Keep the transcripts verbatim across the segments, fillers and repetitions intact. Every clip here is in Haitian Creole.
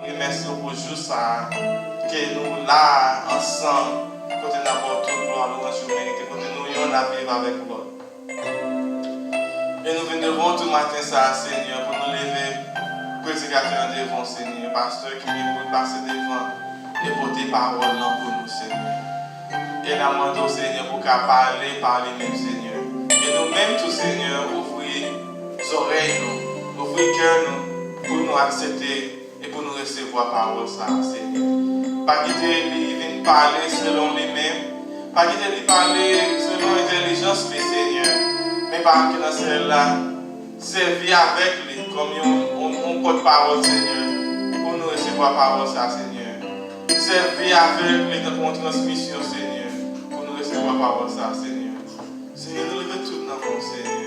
Remèsye w pou jou sa a, ke nou la a ansanm, kote n ap ba w tout glwa, lwanj ou merite, kote nou yonn ap viv avèk lòt. E nou vin devan w tou maten sa a, Senyè, pou nou leve predikatè an devan w, Senyè, pastè ki gen pou l pase devan e pote pawòl lan pou nou, Senyè. E n ap mande w, Senyè, pou w ka pale pa li menm, Senyè. E nou menm tou, Senyè, ouvri zòrèy nou, ouvri kè nou, pou nou aksepte e pou nou resevwa pawòl sa a, Senyè. Pa kite li vin pale selon li menm. Pa kite li pale selon entèlijans li, Senyè. Men pa ki nan syèl la, sèvi avèk li kòm yon, yon, yon pòtpawòl, Senyè, pou nou resevwa pawòl sa a, Senyè. Sèvi avèk li tankou yon transmisyon, Senyè, pou nou resevwa pawòl sa a, Senyè. Senyè, nou leve tout nan men w, Senyè.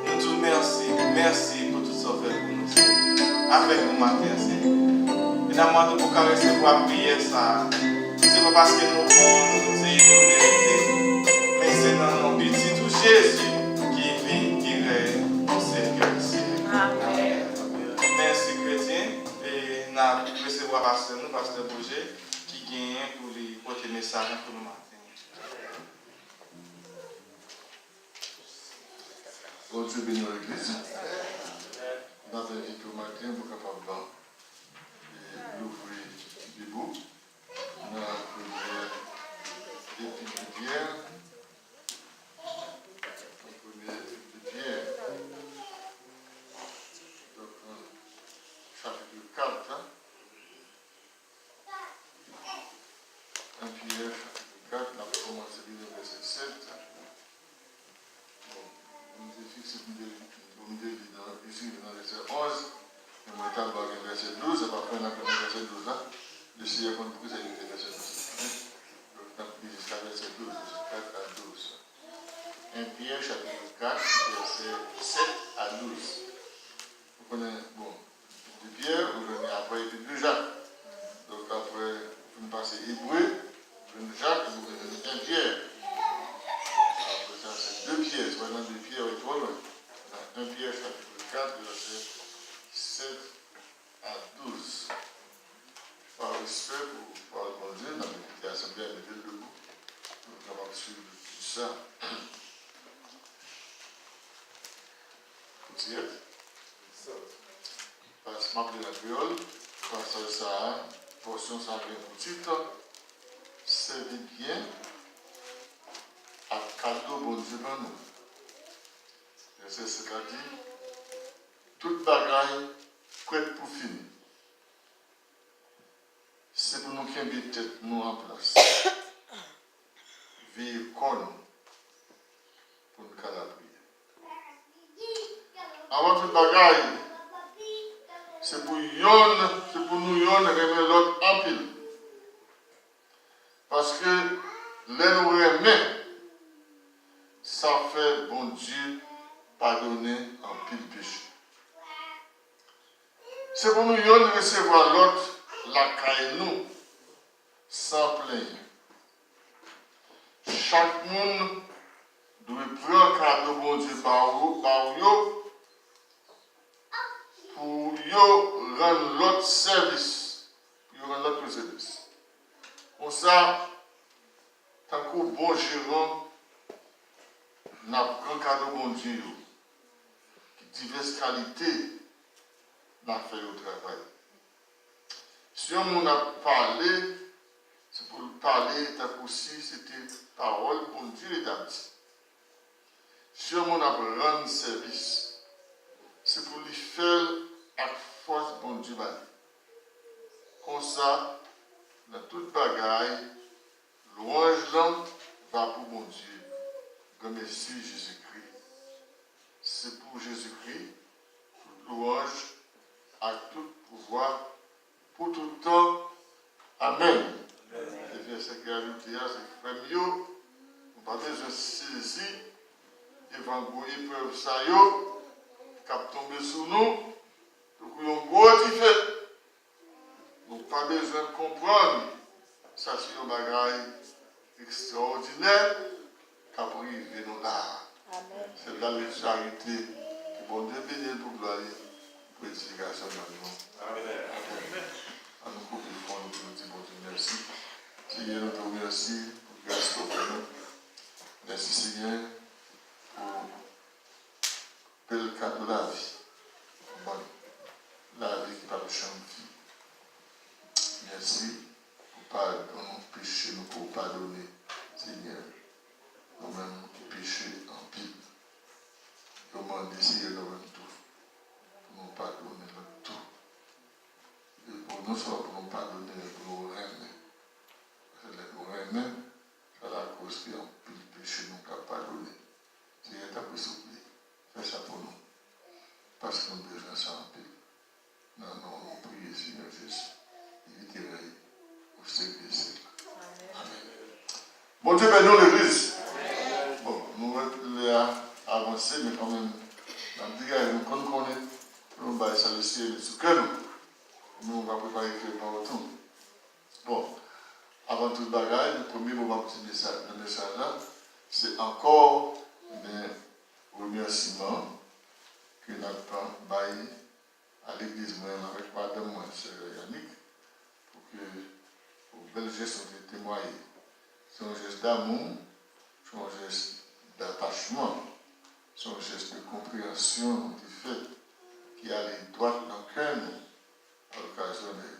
Nou di w mèsi, mèsi pou tout sa w fè pou nou, Senyè. Avèk nou maten an, Senyè. E n ap mande w pou w ka resevwa priyè sa a. Se pa paske nou bon, nou di, nou merite. Men se nan non Pitit ou Jezi ki viv, ki rèy pou syèk dè syèk. Amèn. Mèsi, kretyen. E n ap resevwa pastè nou, pastè Boje, ki genyen pou li pote mesaj lan pou nou maten. Bondye beni w, legliz. M ap envite w maten pou w kapab louvri Bib ou nan premye epit de Pyè. Nan premye epit de Pyè. Donk, chapit kat la. En Pyè, chapit kat, n ap kòmanse li nan vèsè sèt. Bon, m te fikse pou m te, pou m te li nan, eseye nan vèsè onz, men mwen ta dwe gen vèsè douz, se pa fè n ap nan vèsè douz la. Le Seyè konn prezève vèsè douz la. Donk, n ap li jiska vèsè douz, vèsè kat a douz. En Pyè, chapit kat, vèsè sèt a douz. Ou konnen, bon, de Pyè, ou jwenn li apre epi de Jak. Donk, apre, ou fin pase Ebre, ou jwenn Jak, ou jwenn en Pyè. Apre sa, se de Pyè, se pa nan de Pyè, ou twò lwen. Nan en Pyè, chapit kat, vèsè sèt a douz. Pa respè pou pawòl Bondye, n ap envite asanble a mete l debou pou nou kapab swiv lekti sa. Pou ti yèt. Pas, m ap li an kreyòl. Pasaj sa a, pòsyon sa a gen pou tit, Sèvi byen ak kado Bondye ban nou. Vèsè sèt la di, tout bagay prèt pou fini. Se pou nou kenbe tèt nou an plas. Veye kò nou pou n ka lapriyè. Avan tout bagay, se pou yonn, se pou nou yonn renmen lòt anpil. Paske lè nou renmen, sa fè Bondye padone anpil peche. Se pou nou yonn resevwa lòt lakay nou san plenyen. Chak moun dwe pran kado Bondye ba w, ba w yo pou yo rann lòt sèvis, pou yo rann lòt yo sèvis. Konsa, tankou bon jeran, n ap pran kado Bondye yo, ki divès kalite, n a fè yo travay. Si yon moun ap pale, se pou l pale tankou si se te pawòl Bondye li t ap di. Si yon moun ap rann sèvis, se pou li fè l ak fòs Bondye ba li. Konsa, nan tout bagay, lwanj lan va pou Bondye, Granmesi Jezikri. Se pou Jezikri tout lwanj ak tout pouvwa pou tout tan. Amèn. E vèsè ki ajoute a, se frè m yo, nou pa bezwen sezi devan gwo eprèv sa yo k ap tonbe sou nou, tankou yon gwo dife. Nou pa bezwen konprann sa se yon bagay ekstraòdinè k ap rive nou la a. Amèn. Se la lekti sa rete. Ke Bondye beni l pou glwa li, pou edifikasyonman nou. Amèn. Chanm fi. Mèsi pou padon peche nou ke w padone, Senyè. Nou menm ki peche anpil. Yo mande, Senyè, nou menm tou, pou nou padone lòt tou. E pou non sèlman pou nou padone, men pou nou renmen. Paske lè nou renmen, sa lakoz ke anpil peche nou ka padone. Senyè, tanpri, souple, fè sa pou nou. Paske nou bezwen sa anpil. Nan non nou priye, Senyè Jezi. Evite rèy ou syèk dè syèk. Amèn. Bondye beni w, legliz. Bon, nou wè lè a avanse, men kanmenm, n ap degaje nou konn konnen pou nou bay sa Lesenyè met sou kè nou. Nou va prepare kè nou pa otou. Bon, avan tout bagay, premye mo m ap di mesaj, nan mesaj la, se ankò, men, remèsiman ke n ap bay a legliz mwen avèk madanm mwen, sè Yannick, pou ke, pou bèl jès nou te temwaye. Se yon jès damou, se yon jès datachman, se yon jès de konpreyansyon nou te fè ki ale dwat nan kè nou. A lokazyon de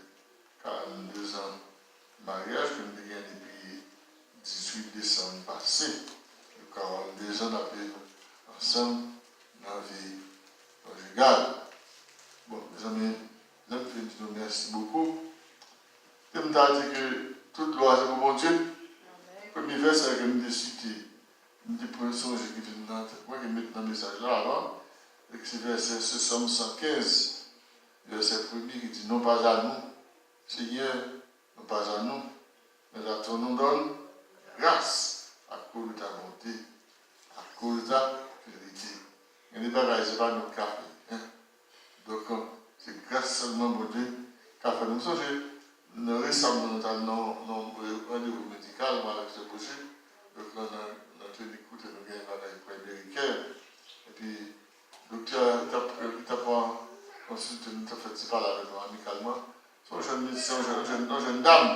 karannde zan maryaj ke m te gen depi dizuit desanm pase. Karannde zan n ap viv ansanm nan vi konjigal. Bon, mezanmi, lè m fin di nou mèsi bokou, ke m ta di ke tout glwa se pou Bondye. Premye vèsè ke m te site, m te pran sonje ki vin nan tèt mwen, ke m met nan mesaj la avan, e ki se vèsè, se Sòm san kenz, vèsè premye ki di, Non pas à nous, Seigneur, non pas à nous, mais à ton nom donne grâce à cause de ta bonté, à cause de ta fidélité. Gen de bagay, se pa nou k ka fè, en. Donk, se gras sèlman Bondye ka fè nou. M sonje, nan resaman, nou t al nan, nan yon randevou medikal, mwen avèk sè Bouchou. Donk, nan, nan, nan klinik kote nou gen bagay primary care. Epi, doktè a, li t ap, li t ap konsilte nou, li t ap fè ti pale avèk nou amikalman. Se yon jèn medsen, yon jèn, yon jèn, yon jèn dam.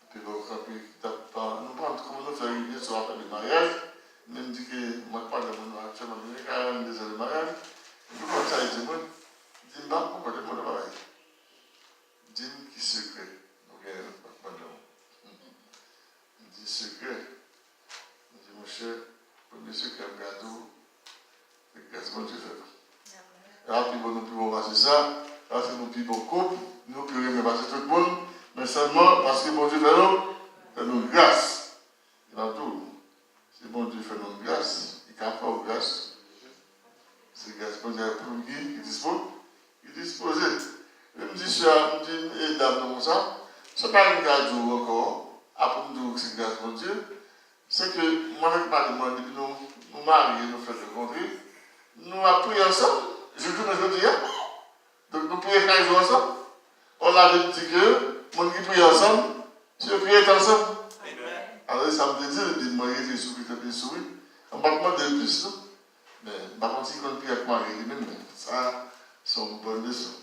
Epi bon, kanpe, ki t ap, nou pa konn kòman nou fè rive sou afè de maryaj, men m di ke mwen ak madanm mwen nou aktyèlman nou gen karannde zan de maryaj. Epi konn sa li di mwen, li di m pa konprann, li di m, di m ki sekrè nou gen ak madanm ou. M di sekrè. M di, monchè, premye sekrè m ka di w, se gras Bondye fè nou. E pa pi bon nou pi bon pase sa, paske nou pi bon koup, nou pi renmen pase tout moun, men sèlman paske Bondye fè nou, fè nou gras. E m ap di w, si Bondye fè nou gras, li ka fè w gras. Se gras Bondye pou nou ki, ki dispo, li dispoze. Men m di sè a, m di, e dam nan konsa, se pa m ka di w ankò, apre m di w se gras Bondye, se ke mwen avèk madanm mwen, depi nou, nou marye, nou fèk rankontre, nou ap priye ansanm, jouk jounen jodi a. Donk, nou priye chak jou ansanm. Ò, Labib di ke moun ki priye ansanm, se yo ki rete ansanm. Alò, se sa m te di l, li di mwen rete sou Kris epi l souri. M pa t mande l plis, non. Men, m pa konn si l konn priye ak mari li menm, men sa, se yon bòn leson.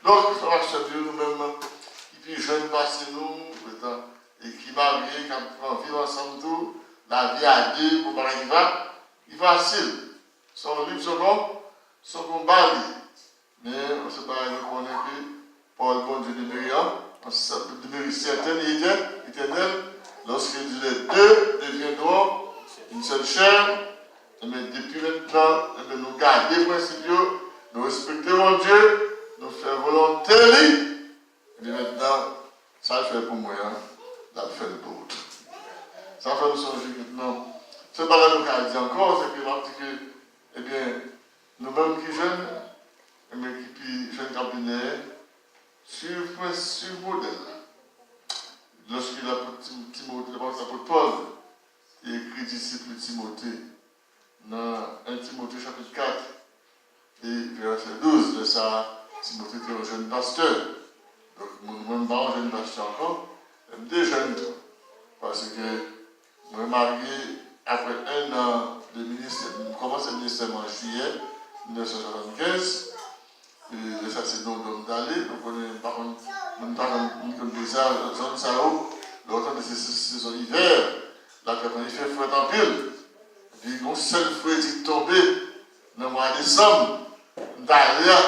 Donk, frè m ak sè m yo, nou menm ki pi jèn pase nou, etan, e ki marye, k ap anvi ansanm tou, lavi a de, gon bagay ki pa, ki fasil. Se yon lit, se yon, se yon konba li ye. Men, se bagay nou konnen ke pawòl Bondye demere an, an sèt, demere sètèn e etè-, etènèl, lorsqu'il dit les deux deviendront une seule chair, enben, depi mentnan, enben, nou gade prensip yo, nou respekte Bondye, nou fè volonte li, epi mentnan, sa l fè pou mwen an, l ap fè l pou ou tou. Sa fè m sonje mentnan, se bagay nou ka di ankò, se ke m ap di ke, ebyen, nou menm ki jèn, enben, ki pi jèn k ap vin dèyè, swiv prens-, swiv modèl la. Lòske lapot Tim-, Timote, lapot, lapot Pòl te ekri disip li Timote, nan en Timote chapit kat e vèsè douz, lè sa a, Timote te yon jèn pastè. Donk, mwen, mwen, m pa yon jèn pastè ankò, men m te jèn tou. Paske mwen marye apre en an de ministè, m kòmanse ministè mwen an jiyè mil nèf san swasannkenz. E lè sa se Dondon m t ale, nou konnen, m pa konn, moun pa konn, moun konn deja zòn sa yo, lè w tande se, se sezon ivè, lakay mwen, li fè frèt anpil. Epi gon sèl fredi k tonbe nan mwa desanm, m t ale a,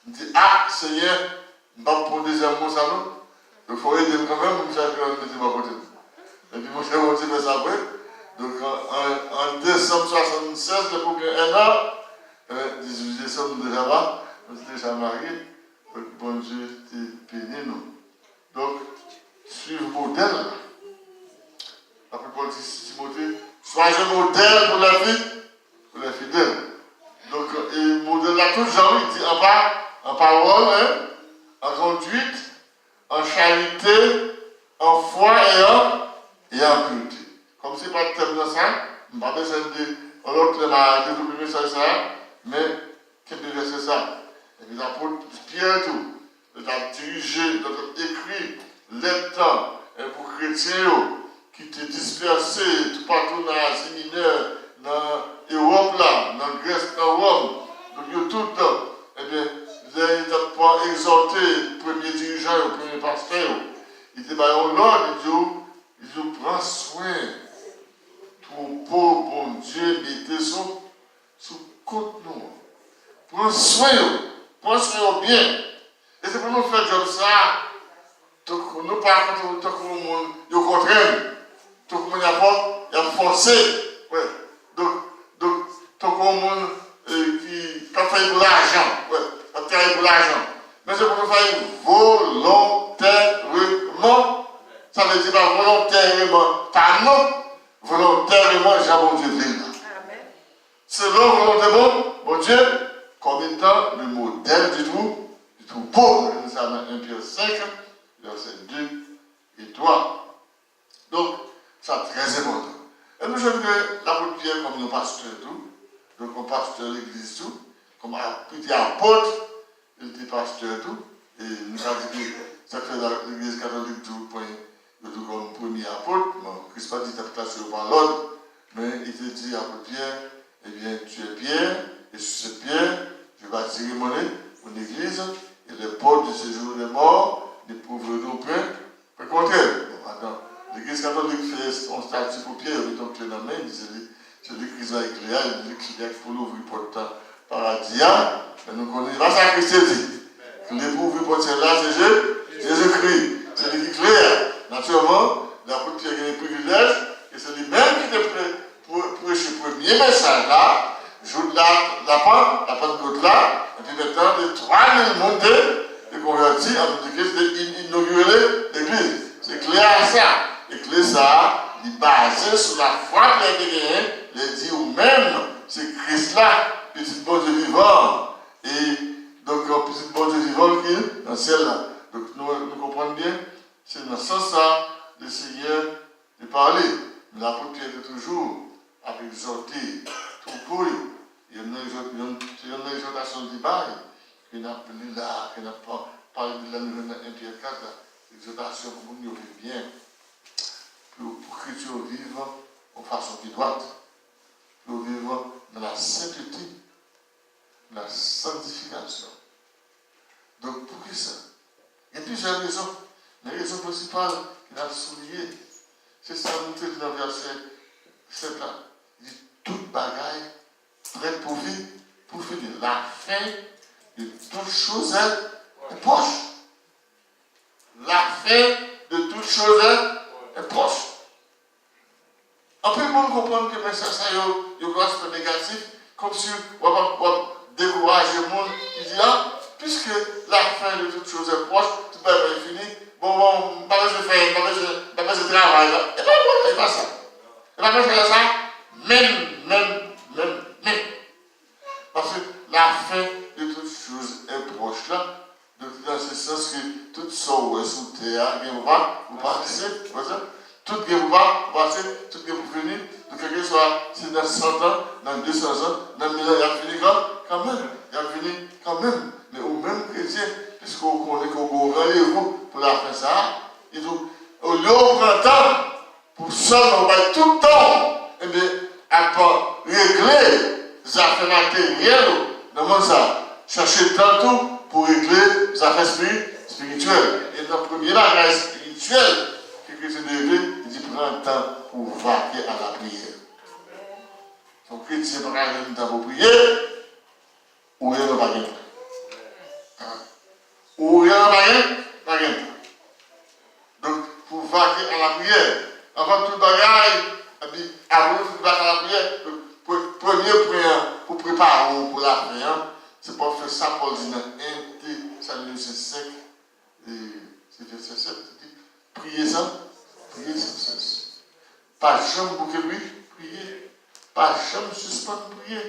m di, a, Senyè, M p ap pran dezyèm mo sa non. Donk, fò w ede m kanmenm pou m chache yon lòt mete bò kote m. Epi, monchè, Bondye fè sa vre. Donk, an, an, an desanm swasannsèz, lè pou gen en an, e, dizuit desanm, nou deja la, nou te deja marye. Donk, Bondye te beni nou. Donk, suiv modèl la. Apot Pòl di Timote, soyez un modèle pour les fi-, pour les fidèles. Donk, e modèl la tout jan, wi, di an pa, an pawòl, en, an kondwit, an charite, an fwa e an, e an purite. Kòm se pa tèm nan sa, m pa bezwen de, yon lòt lè m a devlope mesaj sa a, men kenbe vèsè sa a. Epi lapot Pyè tou, lè l t ap dirije, lè l t ap ekri lèt lan, e, pou kretyen yo, ki te dispèse toupatou nan Azi Minè, nan Ewòp la, nan Grès, nan Wòm. Donk, yo tout, ebyen, lè li t ap egzòte premye dirijan yo, premye pastè yo, li te ba yo lòd, li di yo, li di yo, pran swen twoupo Bondye mete sou, sou kont nou an. Pran swen yo, pran swen yo byen. E se pou nou fè djòb sa a, tankou nou pa tankou, tankou yon moun yo kontre n, tankou moun y ap, y ap fòse, wè. Donk, donk, tankou yon moun, e, ki, k ap fè l pou lajan, wè, k ap travay pou lajan. Men se pou nou fè l volontèreman, sa vle di pa volontèreman pa nou, volontèreman jan Bondye vle l la. Amèn. Selon volonte bon, Bondye, comme étant le modèle du trou-, du troupeau. Nou li sa nan en Pyè senk, vèsè de e twa. Donk, sa trè enpòtan. E nou jwenn ke lapot Pyè kòm yon pastè tou, donk yon pastè legliz tou, kòm ap-, li te apot, li te pastè tou, e nou ka di ke sa k fè la, legliz katolik di w pran yo tou kòm premye apot. Bon, Kris pa di l t ap klase yo pa lòd, men li te di apot Pyè, eh bien, tu es Pierre, et sur cette pierre, je bâtirai mon é-, mon église, et les portes du séjour des morts ne pouvront point, point contre elle. Bon, adan, legliz katolik fè yon estati pou Pyè, yo mete yon kle nan men, li se li, se li Kris la, e kle a, li kle a ki pou louvri pòt paradi a. Men nou konnen, se pa sa Kris te di. Kle pou ouvri pòt syèl la, se Je-, Jezikri. Se li ki kle a. Natirèlman, lapot Pyè gen privilèj, e se li menm ki te pre-, pre-, preche premye mesaj la, jouk la, la Pann-, la Pannkot la, epi mentnan, de twa mil moun te, te konvèti, an nou di ke se te in-, inogire le-, legliz. Se kle a sa. E kle sa a, li baze sou lafwa Pyè te genyen, lè l di, ou menm, se Kris la, Pitit Bondye vivan an. E, donk, Pitit Bondye vivan ki nan syèl la. Donk, nou, nou konprann byen, se nan sans sa, Lesenyè te pale. Men lapot Pyè te toujou ap egzòte twoupo yo. Youn nan egzòt-, youn, se youn nan egzòtasyon li te bay, ke n ap li la, ke n ap pa-, pale de la, nou jwenn nan en Pyè kat la. Egzòtasyon pou moun yo viv byen, pou, pou kretyen yo viv yon fason ki dwat, pou yo viv nan la sentete, nan sanktifikasyon. Donk, poukisa? Gen plizyè rezon, men rezon prensipal ke n ap souliye, se sa nou te li nan vèsè sèt la. Li di, tout bagay prèt pou fi-, pou fini. La fin de toutes choses est, est proche. La fin de toutes choses est, est proche. Anpil moun konprann ke mesaj sa yo, yo gen aspè negatif, kòmsi w ap, w ap dekouraje moun ki di, a, puisque la fin de toutes choses est proche, tout bagay fini, bon, bon, m pa bezwen fè, m pa bezwen, m pa bezwen travay la. E pa vre, e pa sa. E pa mesaj la sa, menm, menm, menm, menm. Paske la fin de toutes choses est proche la. Donk, nan se sans ke tout sa w wè sou tè a gen pou pa, pou pase, wè sa? Tout gen pou pa, pou pase, tout gen pou fini. Donk, kèlkeswa se nan san tan, nan de san zan, nan mil an, y ap fini kan, kanmenm. Y ap fini kanmenm. Men ou menm kretyen, piske w konnen ke w gen yon randevou pou lafen sa a, li di w, olye w pran tan, pou sèlman w bay tout tan w, ebyen, ap regle zafè materyèl ou nan mond sa a. Chache tan tou pou regle zafè espiri-, espirityèl. E nan premye bagay espirityèl ke kretyen dwe regle, li di pran tan pou w vake a la priyè. Yon kretyen pa ka jwenn tan pou priye, ou reyèlman pa gen tan. Ou gen pa gen? Pa gen tan. Donk, pou vake a lapriyè. Anvan tout bagay, epi apre tout vake a lapriyè, donk, pre- premye pwen an pou prepare w pou lafen an, se pou w fè sa Pòl di nan en Tesalonichen senk, e, se vèsè sèt, li di, priye san, priye san sès. Pa janm bouke pri- priye. Pa janm sispann priye.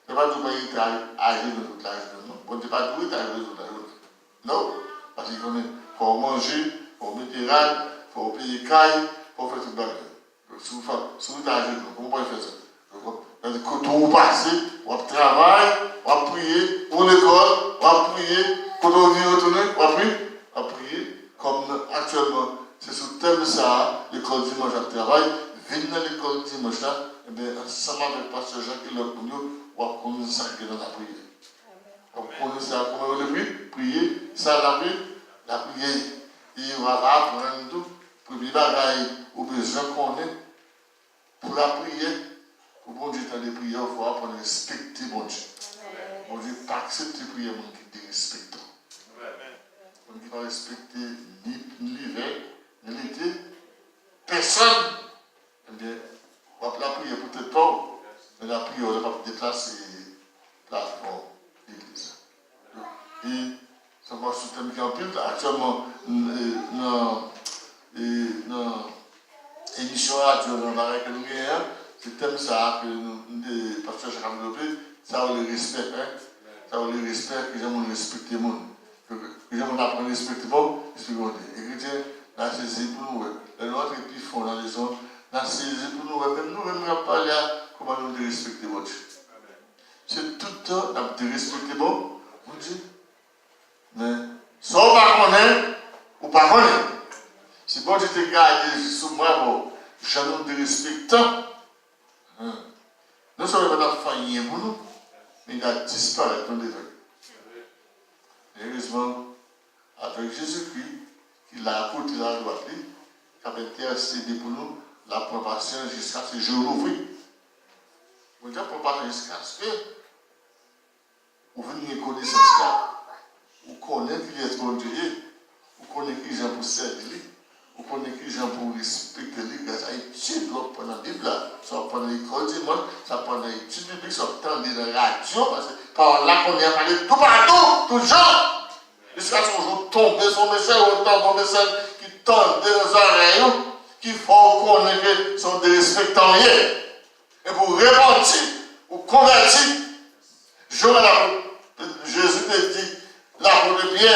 Sa pa di w pa rete ajenou tout lajounen, non. Bondye pa di w rete ajenou tout lajounen. Non. Paske li konnen fò w manje, fò w mete rad, fò w peye kay, fò w fè tout bagay. Donk, si w fa- si w rete ajenou, kòman w pral fè sa? Donk, sa vle di kote w pase, w ap travay, w ap priye, ou lekòl, w ap priye, kote w vire w tounen, w ap pri- w ap priye. Kòm aktyèlman, se sou tèm sa a, lekòl dimanch ap travay, vin nan lekòl dimanch la, ebyen, ansanm avèk pastè Jacques e lòt moun yo, w ap konn sa k gen nan lapriyè. W ap konnen sa, kòman yo rele pri- priye, sa lapri- lapriyè ye. E w ap aprann tou, premye bagay ou bezwen konnen pou lapriyè, pou Bondye tande priyè w, fò w aprann respekte Bondye. Bondye pa aksepte priyè moun ki derespektan. Moun ki pa respekte ni, ni livè, ni lite, pèsòn. Ebyen, w ap lapriyè pou tèt pa w, men lapriyè w la p ap deplase plafon legliz la. E sa pase sou tèm ki anpil, aktyèlman, n- e, nan, e, nan emisyon radyo, nan bagay ke nou genyen an, se tèm sa a ke nou, nou te, pastè Jacques ap devlope, sa yo rele respè, en. Sa yo rele respè, kijan moun respekte moun. Kijan moun aprann respekte, bon, respekte Bondye. Ekritir, n a sezi pou nou wè. Lè nou antre pi fon nan leson, n a sezi pou nou wè, menm nou menm n ap pale a, kòman nou derespekte Bondye. Se tout tan n ap derespekte, bon, Bondye. Men, sa w pa konnen, ou pa konnen. Si Bondye te gade jis sou mwen, bon, jan nou derespektan, hmm, non sèlman l pa t ap fè anyen pou nou, men l t ap disparèt nou devan l. Erezman, avèk Jezikri, ki la kote ladwat li, k ap entèsede pou nou, l ap pran pasyans jiskaske je w louvri. Bondye ap pran pasyans jiskaske ou vin gen konesans la, ou konnen kiyès Bondye ye, ou konnen kijan pou sèvi li, ou konnen kijan pou respekte li gras a etid w ap pran nan Bib la, sa w ap pran nan lekòl dimanch, sa w ap pran nan etid biblik, sa w ap tande nan radyo, paske pawòl la konnen ap pale toupatou, tout jan. Jiskaske yon jou w tonbe sou yon mesaj, ou tande yon mesaj ki tande nan zòrèy ou, ki fè w konnen ke se yon derespektan w ye. Epi w repanti, ou konvèti. Jan lapot, Jezi te di lapot Pyè,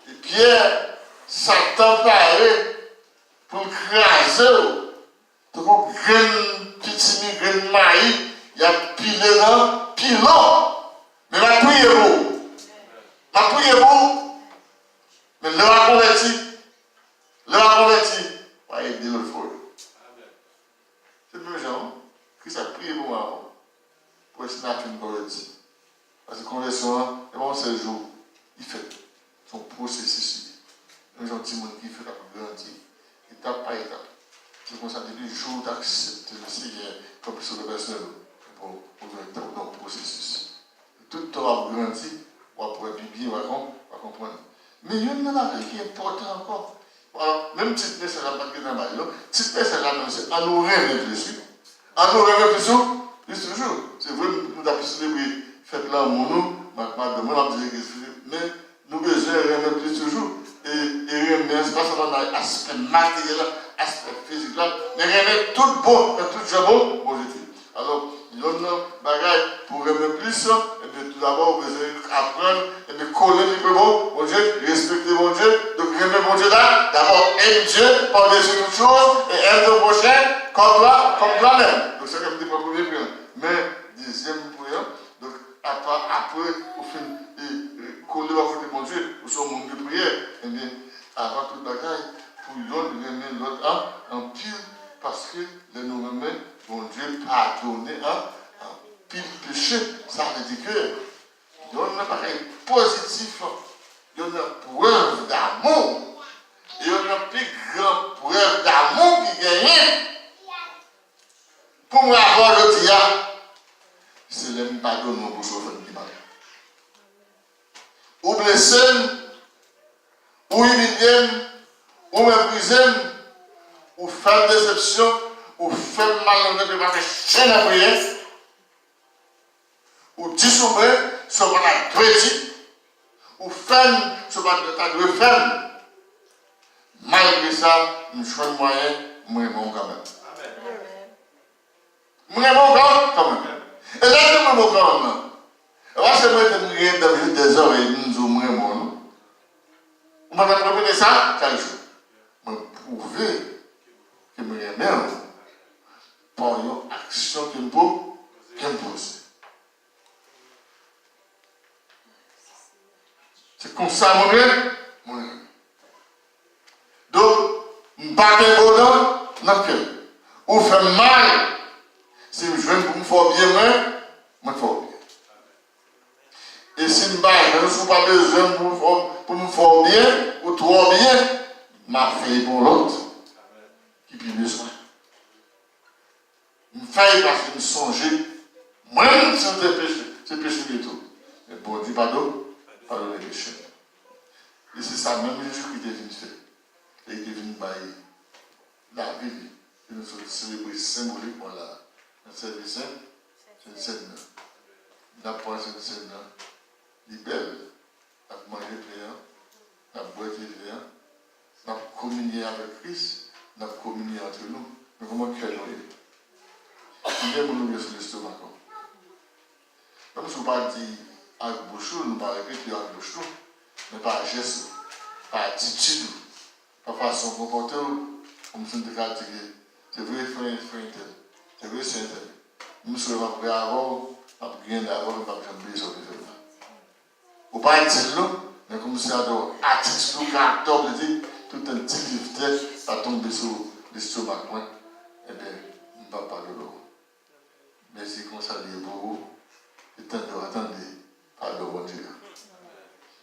e Pyè, Satan pare pou l kraze w, tankou grenn pitimi, grenn mayi, y ap pile nan pilon. Men m ap priye pou ou. M ap priye pou ou. Men lè w a konvèti, lè w a konvèti, w a ede lòt frè w yo. Se menm jan, wi. Kris ap priye pou mwen ankò. Pou wè si n a fin konvèti. Paske konvèsyon an, se pa yon sèl jou li fèt. Se yon pwosesis li ye. Menm jan yon timoun ki fèt ap grandi, etap pa etap. Se konsa, depi jou w t aksepte Lesenyè kòm Sovè pèsonèl ou, bon, ou nan yon pwosesis. Tout tan w ap grandi, w ap wè pi byen, w a kon- w a konprann. Men youn nan bagay ki enpòtan ankò, menm tit mesaj la m pa t gentan ba li non. Tit mesaj la menm se Ann nou renmen plis, wi. Ann nou renmen plis, wi, plis toujou. Se vre, nou t ap selebre fèt lanmou nou, m ak madanm mwen, m ap di legliz, men nou bezwen renmen plis toujou. E, e renmen an, se pa sèlman nan aspè materyèl la, aspè fizik la, men renmen tout bon, nan tout jan bon, Bondye te. Alò, yonn nan bagay pou renmen plis, ebyen, toudabò, ou bezwen aprann, ebyen, kole pi pre bon Bondye, respekte Bondye. Donk, renmen Bondye la, d'abord, aime Dieu par-dessus toutes choses et aime ton prochain comme toi, comme toi-même. Donk, sa k ap depann premye pwen an. Men, dezyèm pwen an, donk, apa- apre ou fin, e, e, kole bò kote Bondye, ou se yon moun de priyè, ebyen, avan tout bagay, pou yonn renmen lòt an anpil, paske lè nou renmen, Bondye padone an anpil peche. Sa vle di ke yonn nan bagay pozitif, yonn nan prèv damou, e yonn nan pi gran prèv damou ki genyen pou mwen avè w jodi a, se lè m padone w pou sa w fè m pi mal. Ou blese m, Ou imilye m, ou meprize m, ou fè m desepsyon, ou fè m mal nan nèg yo pa fè chen nan priyè. Ou di sou mwen sa w pa ta dwe di. Ou fè m sa w pa ta dwe fè m. Malgre sa, m jwenn mwayen, m renmen w kanmenm. M renmen w kanmenm. E lè m di m renmen w kanmenm nan, e pa se mwen te m rete m jis dèzòrèy m di w m renmen w non. Ou pa t ap repete sa chak jou. Mwen pwouve ke m renmen w pa yon aksyon ke m po-, ke m poze. Se konsa mwen renmen, mwen renmen. Donk, m pa kenbe w nan, nan kè m. Ou fè m mal. Si m jwenn pou m fè w byen, mwen, mwen fè w byen. E si m pa jwenn, si w pa bezwen m pou m fè w, pou m fè w byen, ou twò byen, m ap fè l pou yon lòt ki pi bezwen. M fè l paske m sonje, mwen menm, si m te peche, se peche m ye tou. Men Bondye padone, padone peche m. E se sa menm Jezikri te vin fè. Li te vin bay lavi li, pou nou sot selebre senbolikman la, nan sèvis Sen, Sentsèn nan. N ap pran Sentsèn nan, li bèl. N ap manje pen an, n ap bwè diven an, n ap kominye avèk Kris, n ap kominye antre nou. Men kòman kè nou ye? Konbyen moun ou gen sou lestomak ou? Menm si w pa di ak bouch ou, nou pa repete yo ak bouch nou, men pa jès ou, pa atitid ou, pa fason w konpòte w, kòmsi n te ka di ke se vre frè, frè entèl, se vre sè entèl. Menm si w wè m ap ri avè w, m ap griyen avè w, men m p ap janm bliye sa w te fè m la. Ou pa di l non, men kòmsi atò atitid ou, karaktè w, vle di tout tan ti liv tè pa tonbe sou lestomak mwen, ebyen, m p ap padone w. Men se konsa li ye pou ou, se tande w a tande padon Bondye a.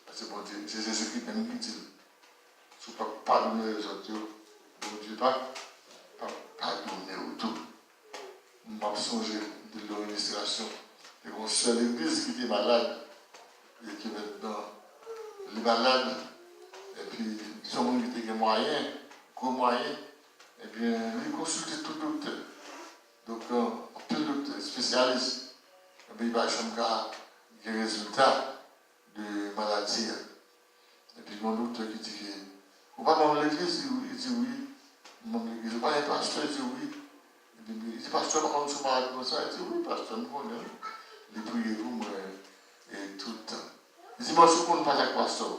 Paske Bondye, se Jezikri menm ki di l, si w pa padone lèzòt yo, Bondye pa, pa padone w tou. M ap sonje, m te nan yon ilistrasyon, te gen yon sè legliz ki te malad, e ki mentnan li malad, epi se yon moun ki te gen mwayen, gwo mwayen, ebyen, li konsilte tout doktè. Donk, anpil doktè, espesyalis, ebyen, li pa janm ka gen rezilta de maladi a. Epi gen yon doktè ki di ke, ou pa manm legliz? Li di wi, m manm legliz. Ou pa gen pastè? Li di wi. Epi li di, pastè pa konn si w malad konsa? Li di wi, pastè m konnen wi. Li priye pou mwen e tout tan. Li di, bon, èske w konn pale ak pastè w?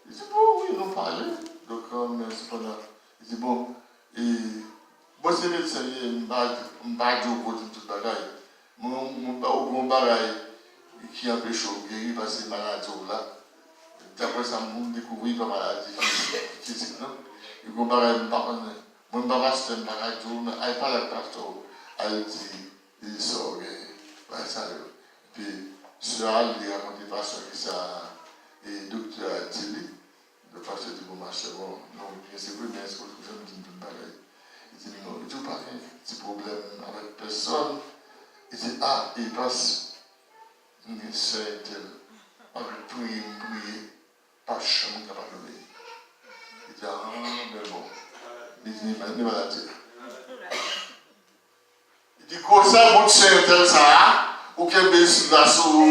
Li di, bon, wi, nou pale. Donk, men sepandan, li di, bon, e, mwen se medsen m ye, m pa, m pa di w pou w di m tout bagay. Mwen, mwen, ou gen yon bagay ki anpeche w geri, paske maladi w la, daprè sa m dekouvri, pa maladi fizik, fizik non. Li gen yon bagay m pa konnen. Mwen m pa pastè, m pa ka di w, men al pale ak pastè w, al di li sa w gen, bagay sa yo. Epi sè a, li rakonte pastè kisa e doktè a di li. Le pastè di, bon, machè, bon, non, byen, se vre, men èske w janm di m tout bagay? Li di, non. Li di, ou pa gen ti pwoblèm avèk pèsonn? Li di, a, e pas, m gen sè entèl, m ap priye, m priye, pa janm ka padone. Li di, a, men bon. Li di, men, men maladi a. Li di, gwosè bout sè entèl sa a, ou kenbe isit la sou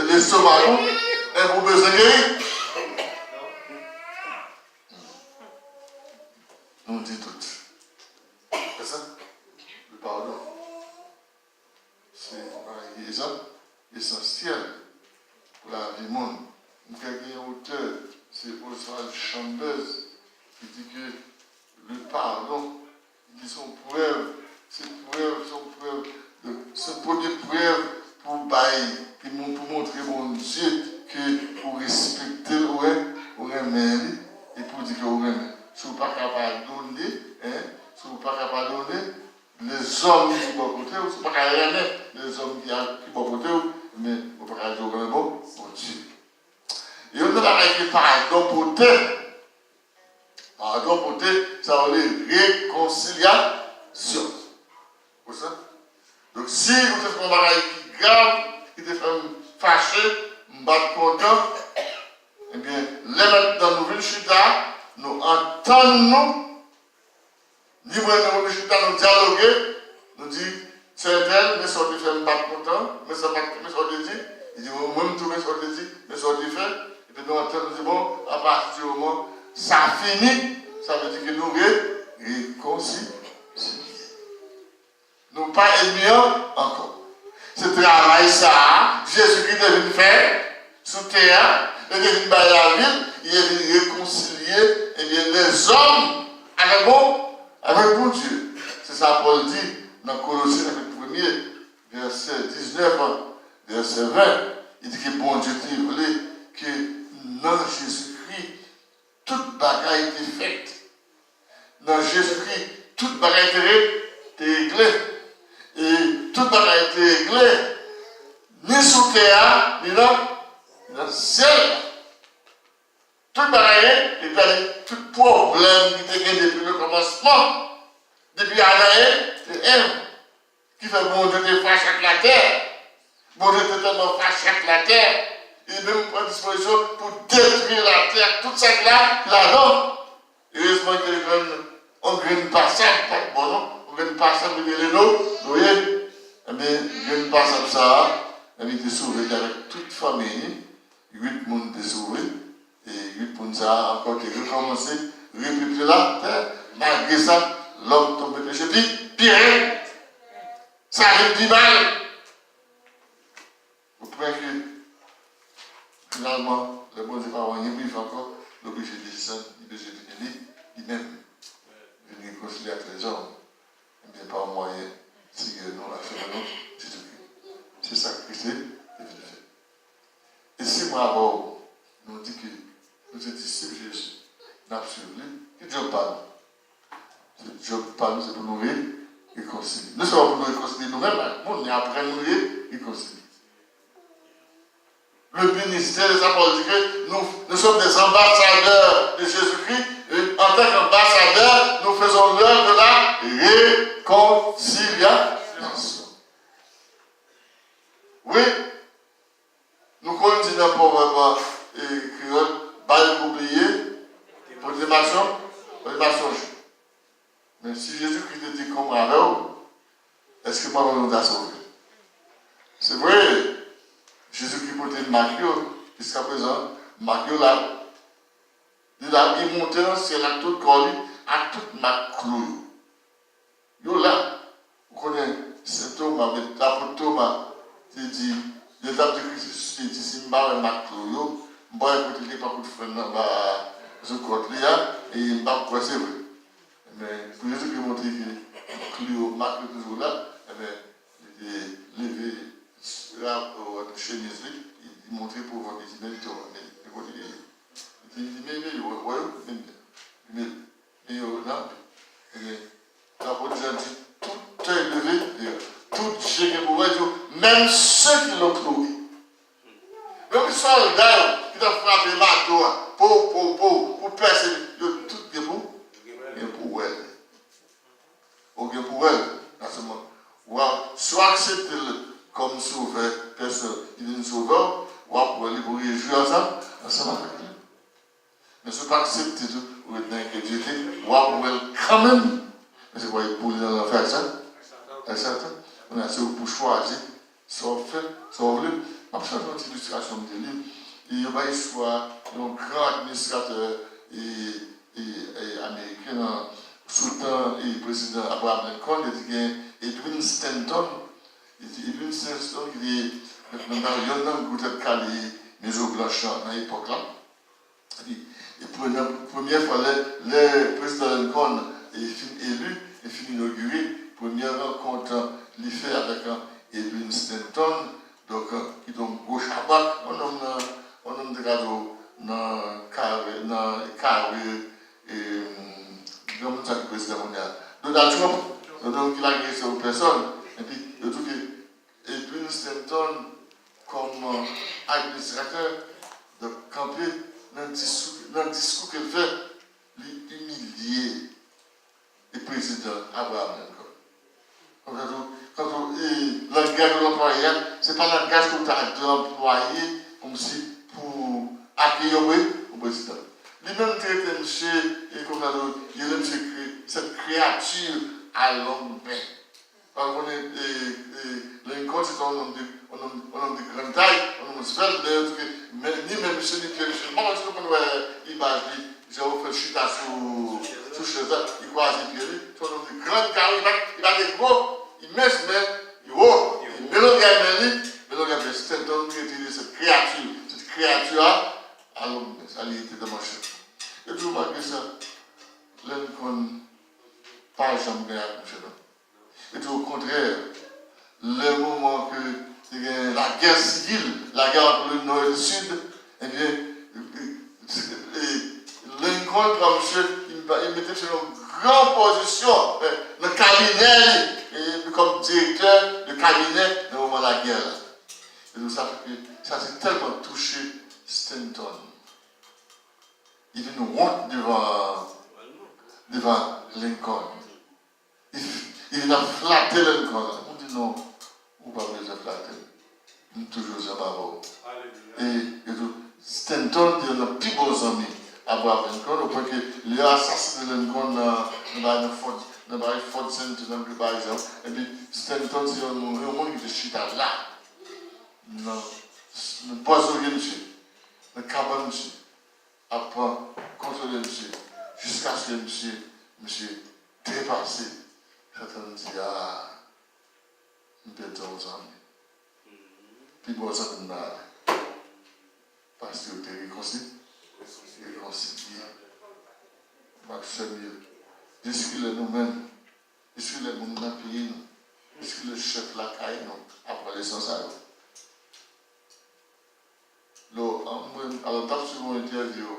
lestomak ou, epi ou bezwen geri? Nou di tout. Se sa? Le padon. Se yon bagay ki esan-, esansyèl pou lavi moun. M kwè gen yon otè, se Oswald Chambers, ki di ke le padon, li di se yon prèv, se prèv, se yon prèv, se premye prèv pou bay, pou mon-, pou montre Bondye ke ou respekte l, ou ren-, ou renmen li, epi ou di ke ou renmen. Si w pa ka padone, en, si w pa ka padone, lèzòm ki bò kote w, si w pa ka renmen lèzòm ki a, ki bò kote w, men ou pa ka di w renmen bon, Bondye. E youn nan bagay ke padon pote, padon pote, sa yo rele rekonsilyasyon. Ou konprann? Donk, si ou te fè yon bagay ki grav, ki te fè m fache, m pa t kontan, ebyen, lè mentnan nou vin chita, nou antann nou, ni mwen ni ou, nou chita, nou dyaloge, nou di, sè entèl, men sa w te fè m pa t kontan, men sa, men sa w te di, li di, mwen, mwen tou, men sa w te di, men sa w te fè, epi nou antann, nou di, bon, apati di moman sa fini, sa vle di ke nou re, rekonsilye. Nou pa ènmi an ankò. Se travay sa a Jezikri te vin fè sou tè a, li te vin bay lavi l, li te vin rekonsilye, ebyen, lèzòm avèk bon, avèk Bondye. Se sa Pòl di nan Kolosyen chapit premye, vèsè diznèf an, vèsè ven. Li di ke Bondye te vle ke nan Jezikri, tout bagay te fèt. Nan Jezikri, tout bagay te re-, te regle. E tout bagay te regle, ni sou tè a, ni nan, nan syèl la. Tout bagay, e gade, tout pwoblèm ki te gen depi le kòmansman, depi Adan e, e Èv, ki fè Bondye te fache ak latè. Bondye te tèlman fache ak latè, li menm pran dispozisyon pou detwi latè ak tout sa ki la, ki ladan. Erezman ke l jwenn yon grenn pa sab, pa t bon non, yon grenn pa sab li rele No-, Noye. Ebyen, grenn pa sab sa a, ebyen, li te sove li avèk tout fanmi li. Uit moun te sove. E uit moun sa a ankò te rekòmanse repeple latè. Malgre sa, lòm tonbe peche pi, pi rèd. Sa vin pi mal. Au point que, finalman, lè Bondye pa wè anyen pou li fè ankò, li oblije desann, li oblije vini li, li menm, vin rekonsilye ak lèzòm. Ebyen, pa mwayen Seyè nou ak Sovè nou, Jezikri. Se sa Kris te vin fè. E si mwen avè w, nou di ke nou se disip Jezi, n ap swiv li, ki djòb pa nou? Se djòb pa nou, se pou nou re-, rekonsilye. Non sèlman pou nou rekonsilye nou menm ak moun, men apre nou re-, rekonsilye. Le ministère, c'est ça Paul dit que nous, nous sommes des ambassadeurs de Jésus-Christ, et en tant qu'ambassadeurs, nous faisons l'œuvre de la réconciliation. Oui, nou konn di nan pwovèb, e, kreyòl, bay pou bliye, pote masyon, pote masyon jou. Men si Jezikri te di kòm avè w, èske mwen avè w nou ta sove? Se vre, Jezikri pote mak yo, jiskaprezan, mak yo la. Li la, li monte nan syèl ak tout kò li, ak tout mak klou yo. Yo la. Ou konnen, Sen Toma, men apot Toma, te di, lè l t ap di Kris resisite, li di, "Si m pa wè mak klou yo, m pa wè kote gen pa kout frèn nan anba zoukòt li a, e m p ap kwè se vre." Men, pou Jezikri montre ke klou yo, mak yo toujou la, ebyen, li te leve rap, chemiz li, li montre pou vant li, li di, "Men Toma, men, men kote li ye." Li di, men, men, wè, wè yo, men, men, men yo la, ebyen, apot Jan di, tout œil levé, tout je gen pou wè yo, menm ceux qui l'ont cloué. Menm sòlda yo ki t ap frape mato a, po, po, po, pou pèse li, yo tout gen pou, gen pou wè li. Ou gen pou wè l, nan se moman. W a, si w aksepte l kòm sovè pèsonèl, li vin sovè w, w ap wè li pou rejwi ansanm, ansanm avèk li. Men si w pa aksepte tou, ou ret nan enkredilite, w ap wè l kanmenm, men se pou w al boule nan lanfè ak sa, ak Satan. Kounye a, se ou pou chwazi sa w ap fè, sa w vle. M ap chwazi yon ti ilistrasyon m te li. E yo bay istwa yon gran administratè, e, e, e, ameriken nan, sou tan, e, prezidan Abraham Lincoln, yo te gen Edwin Stanton. E te Edwin Stanton ki te nan, nan, yonn nan gwo tèt kale Mezon Blanch lan nan epòk la. Epi, e pre-, nan premyè fwa, lè, lè prezidan Lincoln, e, fin eli, e fin inogire, premyè rankont li fè avèk, e, Edwin Stanton, donk, e, ki te yon gwo chabrak, yon nonm nan, yon nonm te ka di w nan kare, nan kare, e, granmoun sa ki prezidan kounye a, Donald Trump, yon nonm ki lage se yon pèsòn, epi yo di w ke Edwin Stanton, kòm, e, administratè, donk, kanpe nan diskou, nan diskou ke l fè, li imilye e prezidan Abraham Lincoln. Donk, kantou, kantou, e, langaj yo anplwaye a, se pa langaj ke w ta dwe anplwaye kòmsi pou akeyi yon pre-, yon prezidan. Li menm trete misye, e kòm sa di, li rele misye kre, cette créature à longue main. Ou pa konnen, e, e, Lincoln se te yon nonm de, yon nonm, yon nonm de grande taille, yon nonm svelte, men yo di ke men, ni men misye, ni pye misye. M pa konn si nou konn wè imaj li, jan yo fè l chita sou, sou chèz la, li kwaze pye li. Se yon nonm de grande carrure, li pa, li pa te gwo, li mens, men li wo, li men longè men li, men longè men Stanton, li rete li, cette créature, cette créature à longue main, sa li rete nan manchèt. Epi malgre sa, Lincoln pa janm gen ak misye non. E di, okontrè, lè moman ke te gen lagè sivil, lagè ant le nò e le sid, ebyen, e, e, e, Lincoln pran misye, li mete misye nan yon gran pozisyon, e, nan kabinè li, e, kòm direktè de kabinè nan moman lagè la. E donk, sa fè ke sa te tèlman touche Stanton. Li vin wont devan, devan Lincoln. Li, li vin ap flate Lincoln. Mwen di, non, ou pa bezwen flate m. M toujou zanmi avè w. E, e tou, Stanton te youn nan pi bon zanmi Abraham Lincoln, opwen ke lè yo asasinen Lincoln nan, nan, nan Fort, nan Fort Sumter, nan pa egzanp, epi Stanton se yon, yon moun ki te chita la, nan, nan bò zorye misye, nan kabann misye, ap kontwole misye, jiskaske misye, misye trepase. Stanton di, a, m pèdi yon zanmi. Pi bon zanmi m nan ale. Paske yo te rekonsi-, rekonsilye. M ap fè mye. Jiskilè nou menm, jiskilè moun nan peyi nou, jiskilè chèf lakay nou ap pran leson sa yo. Lò, an, mwen, alò, m t ap swiv yon entèvyou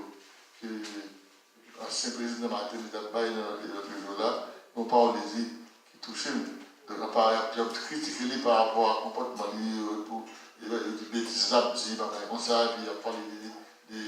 ke ansyen prezidan Martelly t ap bay nan lòt jou la, yon pawòl li di ki touche m. Donk, apa, y ap, y ap kritike li pa rapò a konpòtman li, yo, pou, yo, yo di betiz l ap di, bagay konsa, epi y ap pale de, de,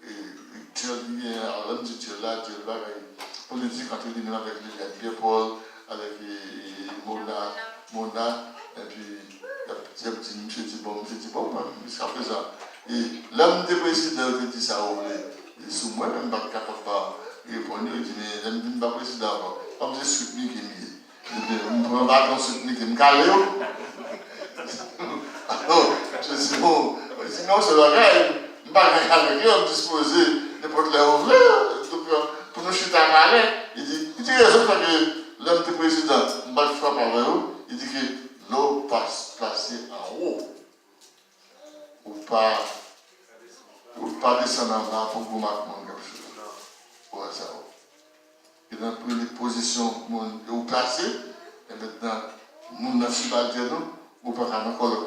de, de dyòl li genyen, alò, lè m di dyòl la, dyòl bagay politik ant li menm avèk Liliane Pierre Paul, avèk, e, e, Mona, Mona, epi y ap, y ap di, misye di bon, misye di bon, mwen, jiskaprezan. E lè m te prezidan, yo te di sa yo vle. E sou mwen menm, m pa t kapab ba reponn yo, yo di, men lè m vin pa prezidan ankò, kòm se Sweet Micky m ye. Ebyen, m pran baton Sweet Micky, m kale yo. Alò, misye di bon, mwen di non, se bagay, m pa gen avèk yo, m dispoze nenpòt lè yo vle. Donk, pou nou chita pale, li di, li te rezon, paske lè m te prezidan, m pa t frape avè yo, li di ke lè w pa plase anwo, ou pa, ou pa desann anba pou gwo mak moun k ap swiv ou. Ou wè sa, ou. E nan premye pozisyon moun ou plase, e mentnan, moun nan sibaltèn ou, ou pa ka nan kòlòk